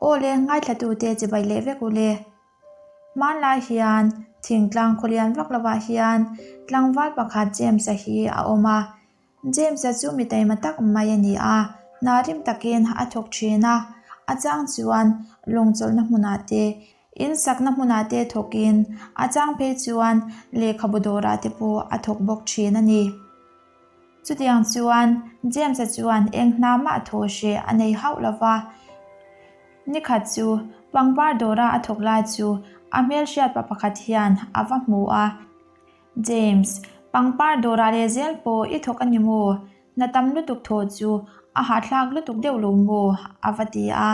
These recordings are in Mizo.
Aw le, ngaithlatute chibai leh vek u le. Hmanlai hian thingtlang khawlian vak lovah hian tlangval pakhat James-a hi a awm a. James-a chu mi taima tak mai a ni a, hna rim takin a thawk thin a. A chang chuan lawngchawlhna hmunah te, in sakna hmunah te thawkin a chang phei chuan lehkhabu dawrah te pawh a thawk bawk thin a ni. Chutiang chuan James-a chuan eng hna mah thaw hreh a nei hauh lo va. Nikhat chu pangpar dawra a thawk lai chu a hmelhriat pa pakhat hian a va hmu a. James, pangpar dawrah leh zel pawh i thawk a ni maw? Hna tam lutuk thaw chu a hahthlak lutuk deuh lo maw? a va ti a.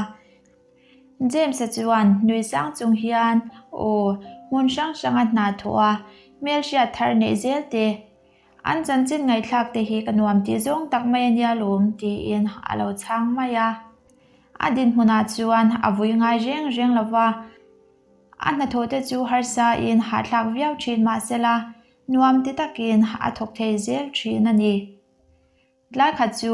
James-a chuan nui sang chung hian, Aw, hmun hrang hranga hna thawh a, hmelhriat thar neih zel te, An chanchin ngaihthlak te hi ka nuam tih zawng tak mai a nia lawm tiin a lo chhang mai a. A dinhmunah chuan a vui ngai reng reng lo va, a hnathawh te chu harsa in hahthlak viau thin mahsela nuam ti takin a thawk thei zel thin a ni. Tlai khat chu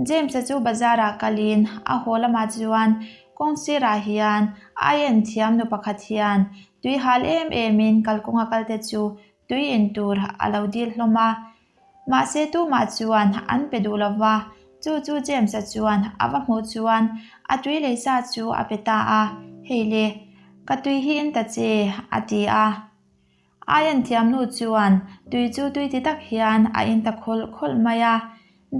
James-a chu bazar-ah kalin a haw lamah chuan kawng sirah hian aien thiam nu pakhat hian tui hal em emin kalkawnga kalte chu tui in tur a lo dil hlawm a. Mahse tumah chuan an pe duh lo va, chu chu James-a chuan a va hmuh chuan a tui lei sa chu a pe ta a, Hei le, ka tui hi in ta che, a ti a. Aian thiamnu chuan tui chu tui ti tak hian a in ta khawlh khawlh mai a.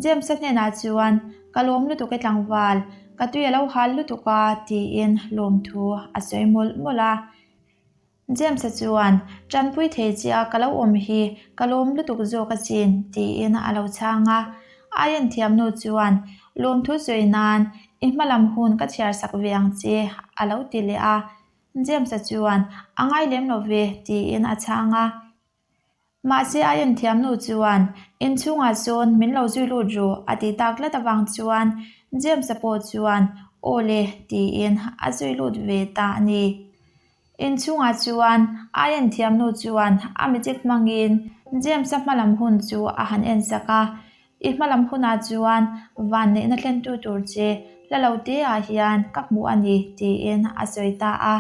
James-a hnenah chuan, Ka lawm lutuk e tlangval, ka tui a lo hal lutuk a, tiin lawmthu a sawi mawlh mawlh a. James-a chuan, Tanpui thei che a ka lo awm hi ka lawm lutuk zawk asin, tiin a lo chhang a. Aian thiamnu chuan, Lawmthu sawi nan i hmalam hun ka chhiar sak ve ang che, a lo ti leh a. James-a chuan, A ngai lem lo ve, tiin a chhang a. Mahse a enthiamnu chuan, Inchhungah sawn min lo zui lut rawh, a ti tak tlat avang chuan James-a pawh chuan, Aw le, tiin a zui lut ve ta a ni. Inchhungah chuan a enthiamnu chuan a magic hmangin James-a hmalam hun chu a han ensak a, I hmalam hunah chuan vanneihna thlentu tur che hla lo te ah hian ka hmuh a ni, tiin a sawi ta a.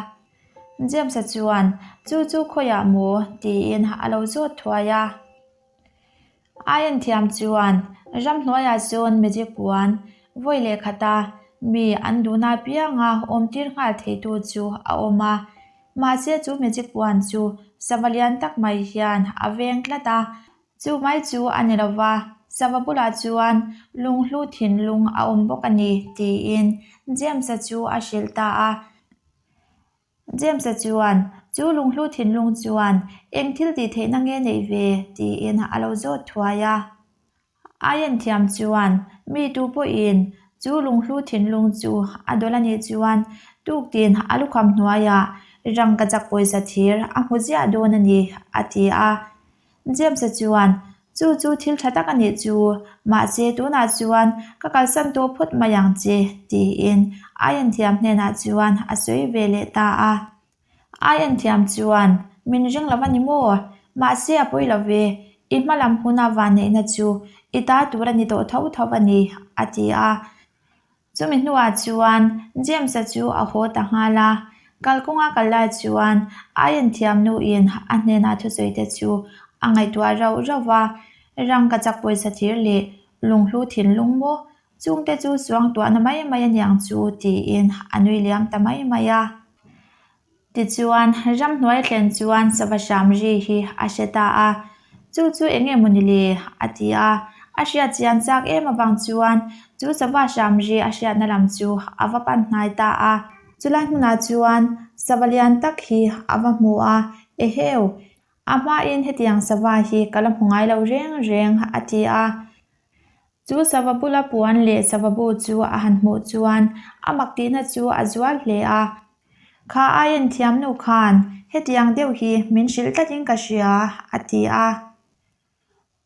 James-a chuan, Chu chu khawiah maw? tiin a lo zawt thuai a. Aien thiam chuan, Ramhnuaiah sawn magic puan vawi leh khata mi an duhna apianga awmtir nghal theitu chu a awm a. Mahse chu magic puan chu sava lian tak mai hian a veng tlat a, Chu mai chu a ni lo va, sava bulah chuan lunghlu thinlung a awm bawk a ni, tiin James-a chu a hrilh ta a. James-a chuan, Chu lunghlu thinlung chuan eng thil tih theihna nge neih ve? tiin a lo zawt thuai a. Aien thiam chuan, Mi tu pawhin chu lunghlu thinlung chu a dawl a nih chuan tuktin a lukham hnuaiah rangkachak pawisa thir a hmu ziah dawn a ni, a ti a. James-a chuan, Chu chu thil tha tak a nih chu, mahse tunah chuan ka kalsan tawh phawt mai ang che, tiin Aien thiam hnenah chuan a sawi ve leh ta a. Aien thiam chuan, Min ring lo a ni maw? Mahse a pawi lo ve, i hma lam huna vanneihna chu i ta tur a ni tawh tho tho a ni, a ti a. Chumi hnuah chuan James-a chu a haw ta nghal a, kalkawnga kal lai chuan Aien thiamnuin a hnenah thusawi te chu a ngaihtuah rauh rauh va, rangkachak pawisa thir leh lunghlu thinlung maw chungte chu suangtuahna mai mai a niang chu tiin a nui liam ta mai mai a. Tichuan, ramhnuai thlen chuan sava hram ri hi a hre ta a, Chu chu eng nge maw ni le? a ti a. A hriat chian chak em avang chuan chu sava hram ri a hriatna lam chu a va pan hnai ta a. Chulai hmunah chuan sava lian tak hi a va hmu a, Eheu! A hmain hetiang sava hi ka la hmu ngai lo reng reng, a ti a. Chu sava bula puan leh sava bu chu a han hmuh chuan a mak tihna chu a zual hle a. Kha aiin thiamnu khan hetiang deuh hi min hrilh tlatin ka hria, a ti a.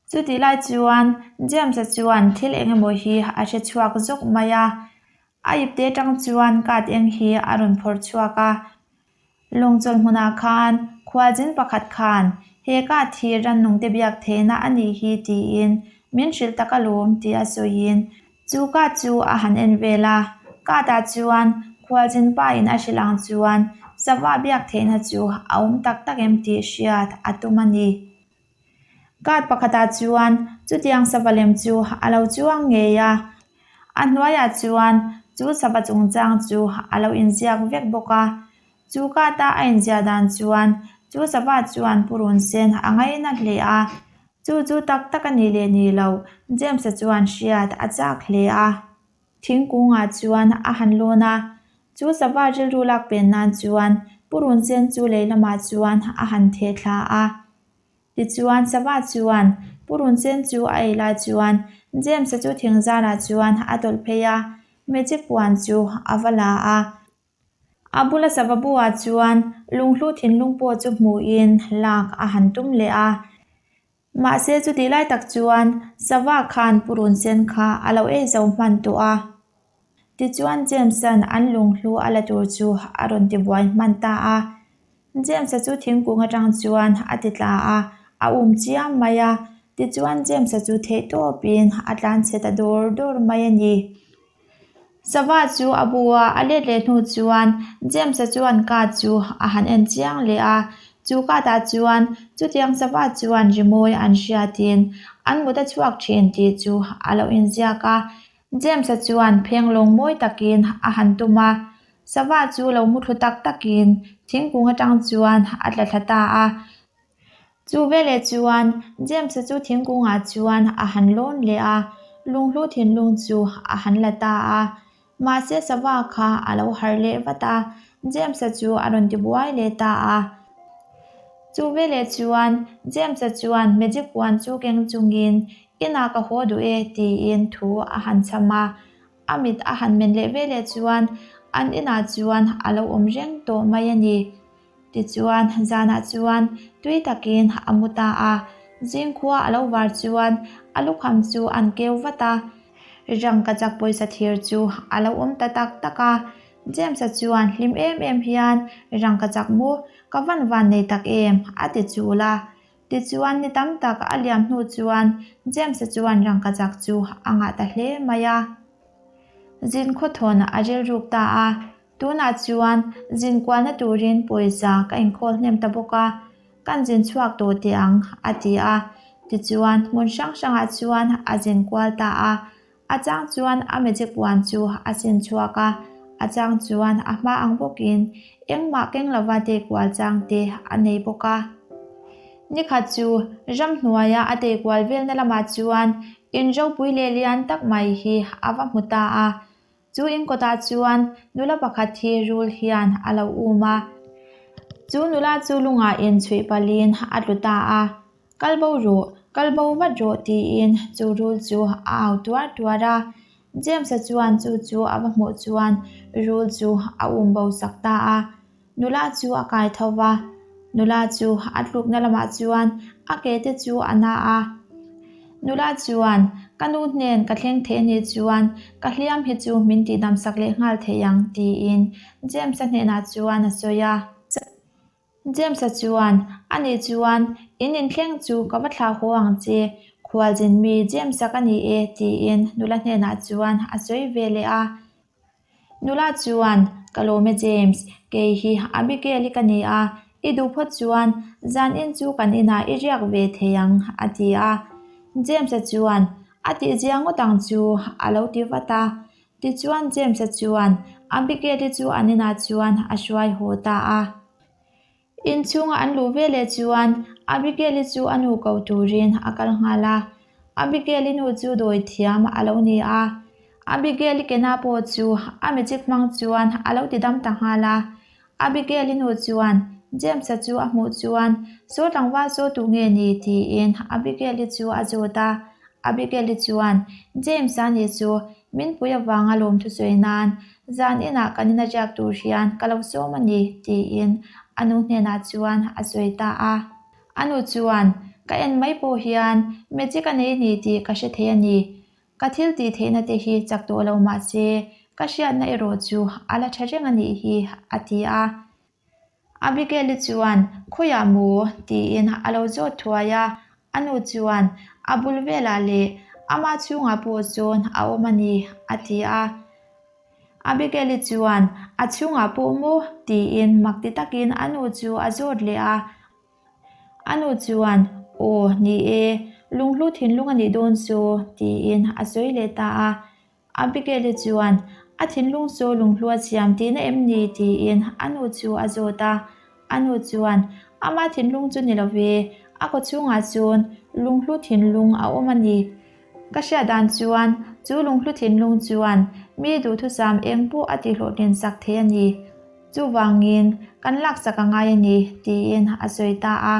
Chutih lai chuan James-a chuan thil eng emaw hi a hre chhuak zawk mai a. A ipte atang chuan card eng hi a rawn phawrh chhuak a. Lawngchawlh hmunah khan khualzin pakhat khan he card hi rannungte biak theihna a nih hi tiin min hrilh tak alawm tia sawiin chu card chu a han en vel a. Card ah chuan. Khualzin pa in a hrilh ang chuan sava biak theihna chu a awm tak tak em tih hriat a tum a ni. Card pakhatah chuan chutiang sava lem chu a lo chuang ngei a, a hnuaiah chuan chu sava chungchang chu a lo inziak vek bawk a. Chu card-a a inziah dan chuan chu sava chuan purun sen a ngaina hle a, chu chu tak tak a nih leh nih loh James-a chuan hriat a chak hle a. Thingkungah chuan a han lawn a, chu sava rilru lak pen nan chuan purun sen chu lei lamah chuan a han theh thla a. Tichuan sava chuan purun sen chu a ei lai chuan James-a chu thingzarah chuan a tawlh phei a, magic puan chu a va la a. A bula sava buah chuan lunghlu thinlung pawh chu hmuhin lak a han tum leh a. Mahse chutih lai tak chuan sava khan purun sen kha a lo ei zo hman tawh a. Tichuan James-a'n an lunghlu a la tur chu a rawn ti buai hman ta a. James-a chu thingkung atang chuan a ti tla a, a um chiam mai a. Tichuan James-a chu theih tawpin a tlanchhe ta dawr dawr mai a ni. Sava chu a bu a, a let leh hnu chuan James-a chuan card chu a han en chiang leh a, chu card ah chuan chutiang sava chuan rimawi an hriatin an mut a chhuak thin tih chu a lo inziak a. James-a chuan phenglawng mawi takin a han tum a, sava chu lo muthlu tak takin thingkung atang chuan a tla thla ta a. Chu veleh chuan James-a chu thingkungah chuan a han lawn leh a, lunghlu thinlung chu a han la ta a. Mahse sava kha a lo harh leh vat a, James-a chu a rawn ti buai leh ta a. Chu veleh chuan James-a chuan magic puan chu keng chungin, Inah ka haw duh e tiin thu a han chham a. A mit a han men leh veleh chuan an inah chuan a lo awm reng tawh mai a ni. Tichuan, zanah chuan tui takin a mu ta a, zingkhua a lo var chuan a lukham chu an keu vat a, rangkachak pawisa thir chu a lo awm ta tak tak a. James-a chuan hlim em em hian, Rangkachak mu, ka van van nei tak em? a ti chul a. Tichuan, ni tam tak a liam hnu chuan James-a chuan rangkachak chu a ngah ta hle mai a. Zin khawthawn a rilruk ta a. Tunah chuan zin kualna turin pawisa ka inkhawl hnem ta bawk a, kan zin chhuak tawh teh ang, a ti a. Tichuan, hmun hrang hrangah chuan a zin kual ta a. A chang chuan a magic puan chu a sin chhuak a, a chang chuan a hma ang bawkin engmah keng lova tei kual chang te a nei bawk a. Nikhat chu ramhnuaia a tei kual velna lamah chuan in ropui leh lian tak mai hi a va hmu ta a. Chu in kawtah chuan nula pakhat hi rul hian a lo um a. Chu nula chu lungah inchhuih palhin a tlu ta a, Kal bo rawh, kal bo vat rawh tiin chu rul chu a au tuar tuar a. James-a chuan chu chu a va hmuh chuan rul chu a um bo sak ta a. Nula chu a kai tho va, nula chu a tlukna lamah chuan a ke te chu a na a. Nula chuan, Ka nu hnen ka thleng thei a nih chuan ka hliam hi chu min tihdam sak leh nghal thei ang, tiin James-a hnenah chuan a sawi a. James-a chuan, A nih chuan, in inthleng chu ka va thlah haw ang che, khualzin mi James-a ka ni e, tiin nula hnenah chuan a sawi ve leh a. Nula chuan, Ka lawm e James, kei hi Abigail-i ka ni a, i duh phawt chuan zan in chu kan inah i riak ve thei ang, a ti a. James-a chuan, A tih zia ngawt ang chu, a lo ti vat a. Tichuan James-a chuan Abigail-i chu an inah chuan a hruai haw ta a. Inchhunga an luh veleh chuan Abigail-i chu a nu ko turin a kal nghal a. Abigail-i nu chu dawi thiam a lo ni a. Abigail-i kena pawh chu a magic hmang chuan a lo ti dam ta nghal a. Abigail-i nu chuan James-a chu a hmuh chuan, Saw tlangval saw tu nge ni? tiin Abigail-i chu a zawt a. Abigail-i chuan, James-a nih chu min pui avanga lawmthu sawi nan zan inah kan ina riak tur hian ka lo sawm a ni, tiin a nu hnenah chuan a sawi ta a. A nu chuan, Ka en mai pawh hian magic a nei ni tih ka hre thei a ni. Ka thil tih theihna te hi chak tawh lo mah se, ka hriatna erawh chu a la tha reng a nih hi, a ti a. Abigail-i chuan, Khawiah maw? tiin a lo zawt thuai a. A nu chuan, A bul velah leh ama chhungah pawh sawn a awm a ni, a ti a. Abigail-i chuan, A chhungah pawh maw? tiin mak ti takin a nu chu a zawt leh a. A nu chuan, Aw, ni e, lunghlu thinlung a nih dawn chu, tiin a sawi leh ta a. Abigail-i chuan, A thinlung chu lunghlu a siam tihna em ni? tiin a nu chu a zawt a. A nu chuan, Ama thinlung chu ni lo ve, a kawchhungah chuan lunghlu thinlung a awm a ni. Ka hriat dan chuan chu lunghlu thinlung chuan mi duhthusam eng pawh a tihhlawhtlin sak thei a ni. Chuvangin kan laksak a ngai a ni, tiin a sawi ta a.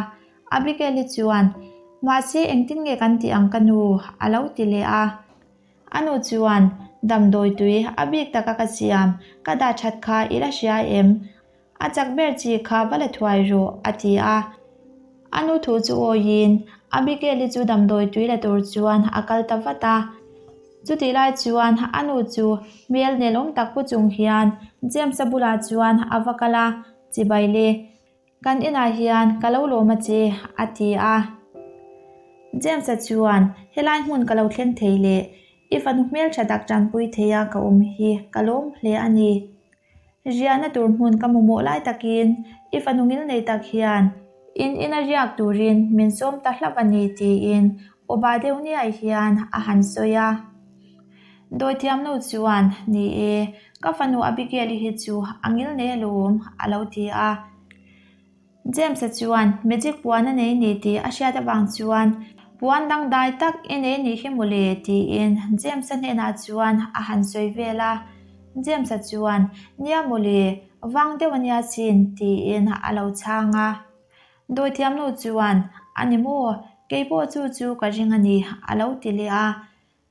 Abigail-i chuan, Mahse engtin nge kan tih ang ka nu? a lo ti leh a. A nu chuan, Damdawi tui a bik taka ka siam, ka dah that kha i la hria em? A chak ber chi kha va la thuai rawh, a ti a. A nu thu chu awiin Abigail-i chu damdawi tui la tur chuan a kal ta vat a. Chutih lai chuan a nu chu hmel nelawm tak pu chung hian James-a bulah chuan a va kal a, Chibai le, kan inah hian ka lo lawm a che, a ti a. James-a chuan, Helai hmun ka lo thleng thei le, i fanu hmeltha tak tanpui thei a ka awm hi ka lawm hle a ni. Riahna tur hmun ka mamawh lai takin i fanu ngil nei tak hian in ina riak turin min sawm ta hlauh a ni tiin Awba deuh niai hian a han sawi a. Dawithiamnu chuan, Ni e, ka fanu Abigail-i hi chu a ngil nei alawm a lo ti a. James-a chuan magic puan a nei ni tih a hriat avang chuan puan dangdai tak i nei nih hi mawle tiin James-a hnenah chuan a han sawi vel a. James-a chuan Nia mawle, vang deuh a nia chin tiin a lo chhang a. Dawithiamnu chuan A ni maw, kei pawh chu chu ka ring a ni a lo ti leh a.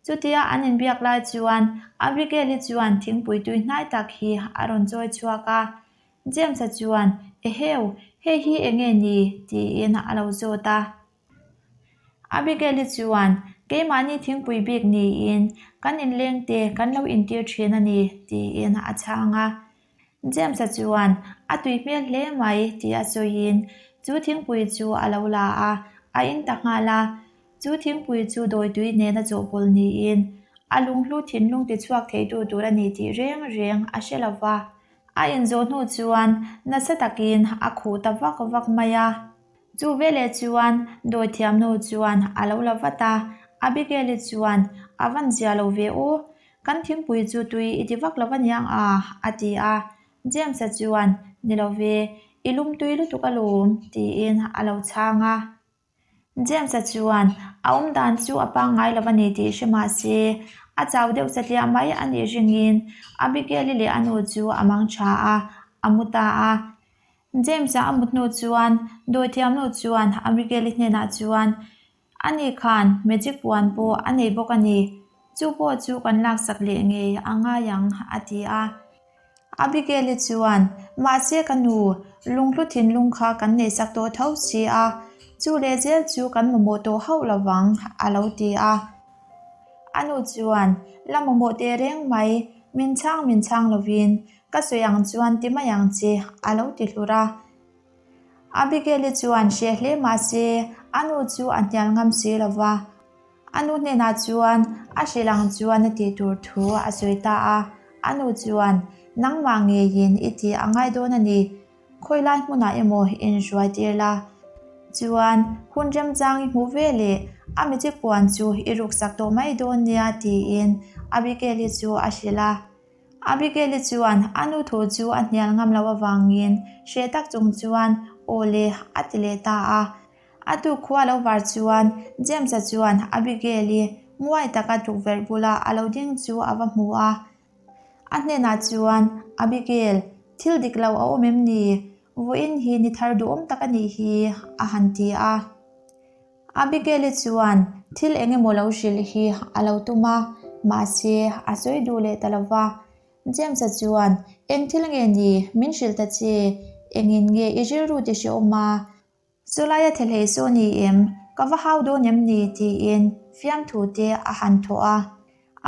Chutia an inbiak lai chuan Abigail-i chuan thingpui tui hnai tak hi a rawn chawi chhuak a. James-a chuan, Eheu, hei hi eng nge ni? tiin a lo zawt a. Abigail-i chuan, Keimahni thingpui bik niin kan inlengte kan lo intir thin a ni, tiin a chhang a. James-a chuan, A tui hmel hle mai, tia sawiin chu thingpui chu a lo la a, a in ta nghal a. Chu thingpui chu dawitui nena chawhpawlh niin a lunghlu thinlung tichhuak theitu tur a ni tih reng reng a hre lo va. A inzawh hnu chuan nasa takin a khuh ta vak vak mai a. Chu veleh chuan dawithiamnu chuan a lo la vat a, Abigail-i chuan, A van zia lo ve u, kan thingpui chu tui i ti vak lo va niang a, a ti a. James-a chuan, Ni lo ve, i lum tui lutuk alawm, tiin a lo chhang a. James-a chuan a awm dan chu a pangngai lo a ni tih hre mah se, a chau deuh satliah mai a nih ringin Abigail-i leh a nu chu a mang tha a, a mu ta a. James-a a mut hnu chuan dawithiamnu chuan Abigail-i hnenah chuan, Ani khan magic puan pawh a nei bawk a ni, chu pawh chu kan laksak leh ngei a ngai ang, a ti a. Abigail-i chuan, Mahse ka nu, lunghlu thinlung kha kan neihsak tawh tho si a, chu leh zel chu kan mamawh tawh hauh lo vang, a lo ti a. A nu chuan, La mamawh teh reng mai, min chhang min chhang lovin, ka sawi ang chuan ti mai ang che, a lo ti hlur a. Abigail-i chuan hreh hle mah se, a nu chu a hnial ngam si lo va. A nu hnenah chuan a hrilh ang chuan a tih tur thu a sawi ta a. A nu chuan, Nangmah ngeiin i tih a ngai dawn a ni. Khawi lai hmunah emaw inhruai tir la. Chuan, hun remchang i hmuh ve leh a magic puan chu i ruksak tawh mai dawn nia tiin Abigail-i chu a hrilh a. Abigail-i chuan a nu thu chu a hnial ngam loh avangin hreh tak chung chuan aw le a ti leh ta a. A tuk khua lo var chuan James-a chuan Abigail-i nguai taka tukverh bula a lo ding chu a va hmu a. A hnenah chuan, Abigail, thil dik lo a awm em ni? Vawiin hi ni thar duhawm tak a nih hi, a han ti a. Abigail-i chuan thil eng emaw lo hrilh hi a lo tum a, mahse a sawi duh leh ta lo va. James-a chuan, Eng thil nge ni? Min hrilh ta che. Engin nge i rilru ti hrehawm a? Chulaia thelhei saw ni em? Ka va hau dawn em ni? tiin fiamthu te a han thawh a.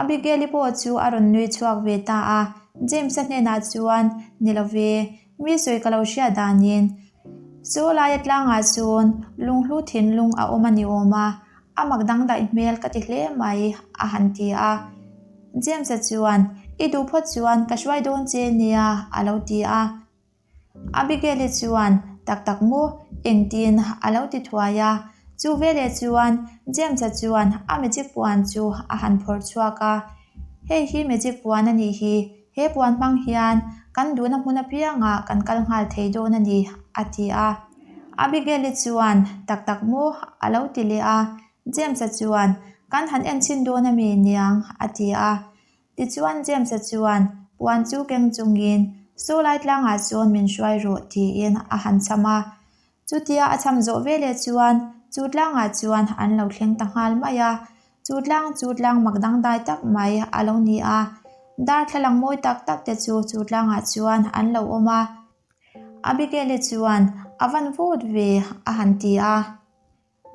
Abigail-i pawh chu a rawn nui chhuak ve ta a, James-a hnenah chuan, Ni lo ve, mi sawi ka lo hriat danin chulaia tlangah chuan lunghlu thinlung a awm a ni awm a, a mak dangdaih hmel ka ti hle mai, a han ti a. James-a chuan, I duh phawt chuan ka hruai dawn che nia, a lo ti a. Abigail-i chuan, Tak tak maw? Engtin? a lo ti thuai a. Chu veleh chuan James-a chuan a magic puan chu a han phawrh chhuak a. Hei hi magic puan a nih hi. He puan hmang hian kan duhna hmun apiangah kan kal nghal thei dawn a ni, a ti a. Abigail-i chuan, Tak tak maw? a lo ti leh a. James-a chuan, Kan han en chhin dawn a mi niang, a ti a. Tichuan James-a chuan puan chu keng chungin, Saw lai tlangah chuan min hruai rawh, tiin a han cham a. Chutia a cham zawh veleh chuan chu tlangah chuan an lo thleng ta nghal mai a. Chu tlang chu tlang mak dangdai tak mai a lo ni a. Darthlalang mawi tak tak te chu chu tlangah chuan an lo awm a. Abigail-i chuan, A van vut ve, a han ti a.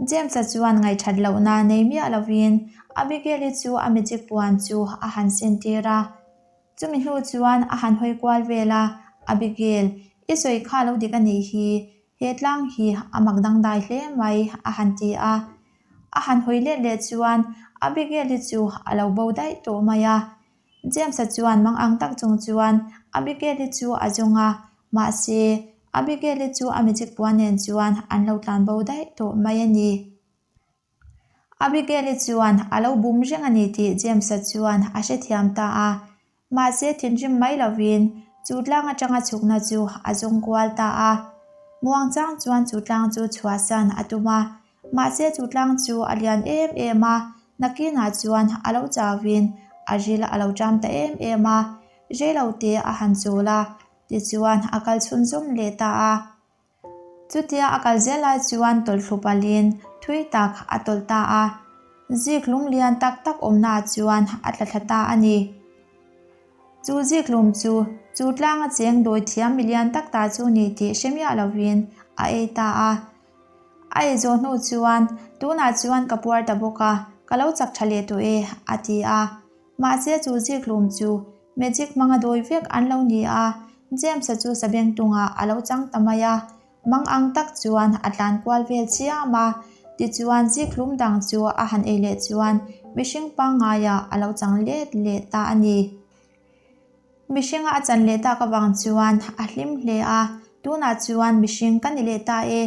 James-a chuan ngaihthat lohna nei miah lovin Abigail-i chu a magic puan chu a han sentir a. Chumi hnu chuan a han hawi kual vel a, Abigail, i sawi kha lo dik a nih hi, he tlang hi a mak dangdai hle mai, a han ti a. A han hawi let leh chuan Abigail-i chu a lo bo daih tawh mai a. James-a chuan mang ang tak chung chuan Abigail-i chu a zawng a, mahse, Abigail-i chu a magic puan nen chuan an lo tlan bo daih tawh mai a ni. Abigail-i chuan a lo bum reng a ni tih James-a chuan a hrethiam ta a, mahse thinrim mai lovin chu tlang atanga chhukna chu a zawng kual ta a. Muangchang chuan chu tlang chu chhuahsan a tum a, Mahse chu tlang chu a lian em em a, nakinah chuan a lo chauin a ril a lo ṭam ta em em a, reilo te a han chawl a, tichuan a kal chhunzawm leh ta a. Chutia a kal zel lai chuan tawlhthlu palin thui tak a tawlh ta a, zik lung lian tak tak awmnaah chuan a tla thla ta a ni. Chu ziklum chu chu tlanga cheng dawi thiam milian tak ta chu ni tih hre miah lovin a ei ta a. A ei zawh hnu chuan, Tunah chuan ka puar ta bawk a, ka lo chak tha leh tawh e, a ti a. Mahse chu ziklum chu magic hmanga dawi vek an lo ni a, James-a chu sabeng tungah a lo chang ta mai a. Mang ang tak chuan a tlan kual vel chiam a, tichuan zikhlum dang chu a han ei leh chuan mihring pangngaiah a lo chang let leh ta a ni. Mihringa a chan leh tak avang chuan a hlim hle a, tunah chuan mihring ka ni leh ta e.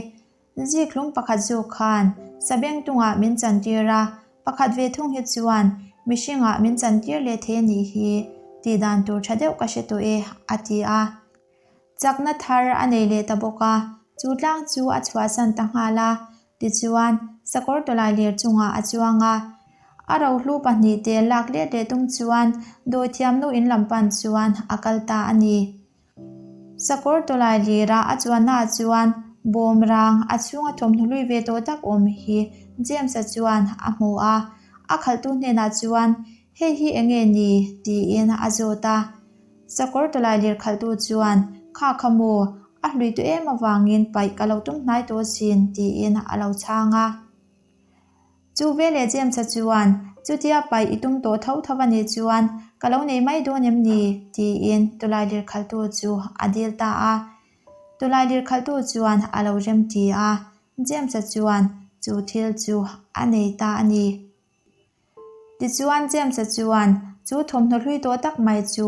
Zikhlum pakhat zawk khan sabeng tungah min chantir a, pakhat ve thung hi chuan mihringah min chantir leh thei a nih hi, tih dan tur tha deuh ka hre tawh e, a ti a. Chakna thar a nei leh ta bawk a, chu tlang chu a chhuahsan ta nghal a. Tichuan, sakawr tawlai ler chungah a chuang a. A rohlu pahnihte lak let leh tum chuan dawithiamnu in lam pan chuan a kal ta a ni. Sakawr tawlai lira a chuannaah chuan bawm rang a chhunga thawmhnaw hlui ve tawh tak awm hi James-a chuan a hmu a. A khalhtu hnenah chuan, Hei hi eng nge ni? tiin a zawt a. Sakawr tawlai lir khalhtu chuan, Kha kha maw, a hlui tu em avangin paih ka lo tum hnai tawh asin, tiin a lo chhang a. Chu veleh James-a chuan, Chutia paih i tum tawh tho tho a nih chuan ka lo nei mai dawn em ni? tiin tawlai lir khalhtu chu a dil ta a. Tawlai lir khalhtu chuan a lo rem ti a, James-a chuan chu thil chu a nei ta a ni. Tichuan James-a chuan chu thawmhnaw hlui tawh tak mai chu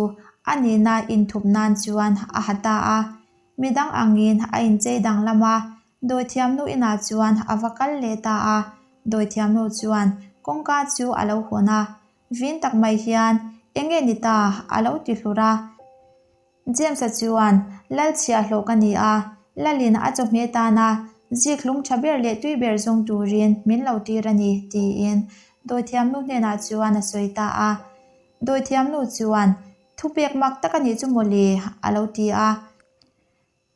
a nihna inthup nan chuan a ha ta a. Midang angin a inchei danglam a, dawithiamnu inah chuan a va kal leh ta a. Dawithiamnu chuan kawngka chu a lo hawn a, vin tak mai hian, Enge ni ta? a lo ti hlur a. James-a chuan, Lal chhiahhlawh ka ni a, Lalin a chawhmeh tana zik hlum tha ber leh tui ber zawng turin min lo tir a ni, tiin dawithiamnu hnenah chuan a sawi ta a. Dawithiamnu chuan, Thupek mak tak a nih chu maw le, a lo ti a.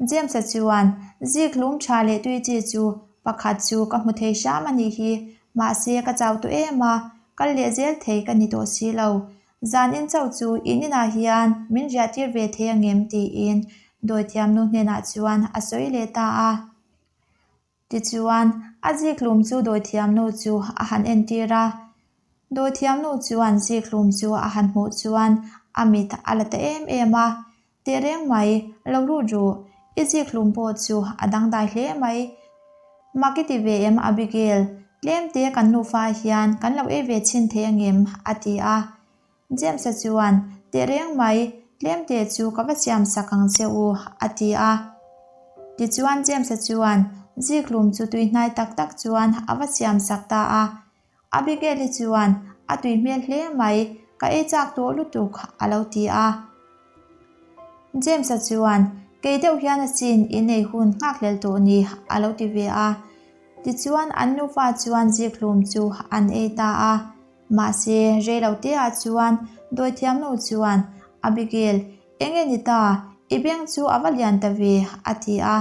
James-a chuan, Zik hlum tha leh tui chi chu pakhat chu ka hmu thei hram a nih hi, mahse ka chau tawh em a, kal leh zel thei ka ni tawh si lo. Zan in chauh chu in inah hian min riah tir ve thei angem tiin dawithiamnu hnenah chuan a sawi leh ta a. Tichuan, a zikhlum chu dawithiamnu chu a han entir a. Dawithiamnu chuan zikhlum chu a han hmuh chuan a mit a la ta em em a. Tehreng mai, lo lut ru, i zikhlum pawh chu a dangdai hle mai. Mak i ti ve em Abigail, tlemte kan nufa hian kan lo ei ve chhin thei angem? a ti a. James-a chuan. Tehreng mai, tlem te chu ka va siam sak ang che u, a ti a. Tichuan James-a chuan zikhlum chu tuihnai tak tak chuan a va siam sak ta a. Abigail-i chuan, A tui hmel hle mai, ka ei chak tawh lutuk, a lo ti a. James-a chuan, Kei deuh hian asin i nei hun nghakhlel tawh ni, a lo ti ve a. Tichuan an nufa chuan zikhlum chu an ei ta a. Mahse, reiloteah chuan dawithiamnu chuan, Abigail, eng nge ni ta? I beng chu a va lian ta ve, a ti a.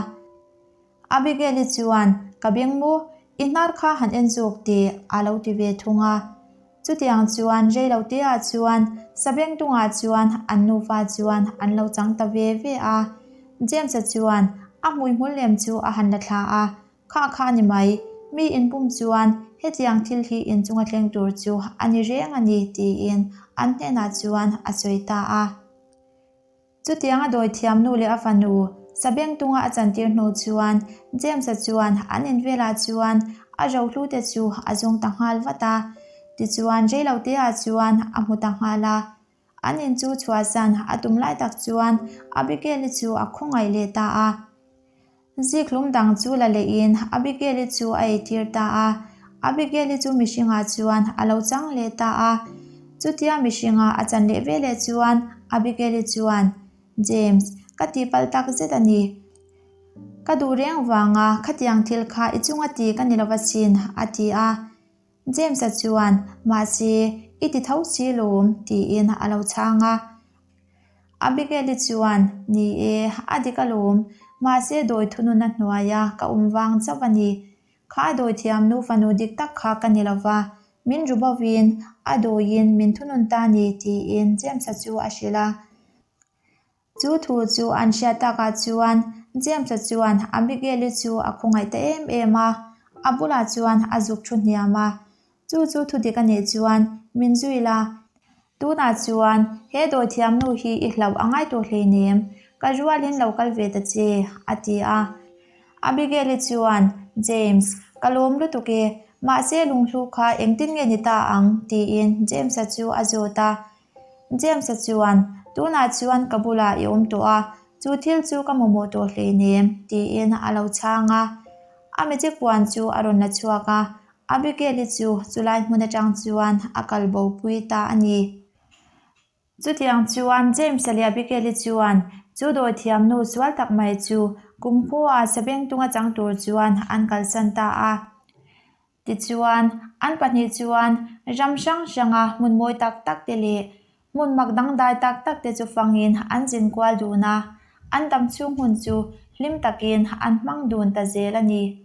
Abigail-i chuan, Ka beng mu, i hnar kha han en zawk teh, a lo ti ve thung a. Chutiang chuan reiloteah chuan Sabengtungah chuan an nufa chuan an lo chang ta ve ve a. James-a chuan a hmuihmul lem chu a han la thla a, Kha kha a ni mai, mi inpum chuan hetiang thil hi inchunga thleng tur chu a ni reng a ni, tiin an hnenah chuan a sawi ta a. Chutianga dawithiam nu leh a fanu Sabengtunga a chantir hnu chuan James-a chuan an invelah chuan a rohlute chu a zawng ta nghal vat a. Tichuan reiloteah chuan a hmu ta nghal a. An in chu chhuahsan a tum lai tak chuan Abigail-i chu a khawngaih leh ta a. Zikhlum dang chu la lehin Abigail-i chu a eitir ta a. Abigail-i chu mihringah chuan a lo chang leh ta a. Chutia mihringa a chan leh veleh chuan Abigail-i chuan, James, ka tihpalh tak zet a ni. Ka duh reng vanga khatiang thil kha i chunga ti ka ni lo asin, a ti a. James-a chuan, Mahse, i ti tho si lawm, tiin a lo chhang a. Abigail-i chuan, Ni e, a dik alawm. Mahse, dawi thununa hnuaia ka awm vang chauh a ni. Kha a dawi thiam nu fanu dik tak kha ka ni lo va, min ru bovin a dawiin min thunun ta ni, tiin James-a chu a hrilh a. Chu thu chu an hriat takah chuan James-a chuan Abigail-i chu a khawngaih ta em em a, a bulah chuan a zuk thu hniam a. Chu chu thu dik a nih chuan min zui la, tunah chuan he dawithiamnu hi i hlauh a ngai tawh hleinem, ka rualin lo kal ve ta che, a ti a. Abigail-i chuan, James, ka lawm lutuk e, mahse lunghlu kha engtin nge ni ta ang? tiin James-a chu a zawt a. James-a chuan, Tunah chuan ka bulah i awm tawh a, chu thil chu ka mamawh tawh hleinem, tiin a lo chhang a. A magic puan chu a rawn la chhuak a, Abigail-i chu chulai hmun atang chuan a kal bo pui ta a ni. Chutiang chuan James-a leh Abigail-i chuan chu dawithiamnu sual tak mai chu kumkhua sabengtung a chang tur chuan an kalsan ta a. Tichuan, an pahnih chuan ram hrang hranga hmun mawi tak tak te leh hmun mak dangdai tak tak te chu fangin an zin kual dun a, an dam chhung hun chu hlim takin an hmang dun ta zel a ni.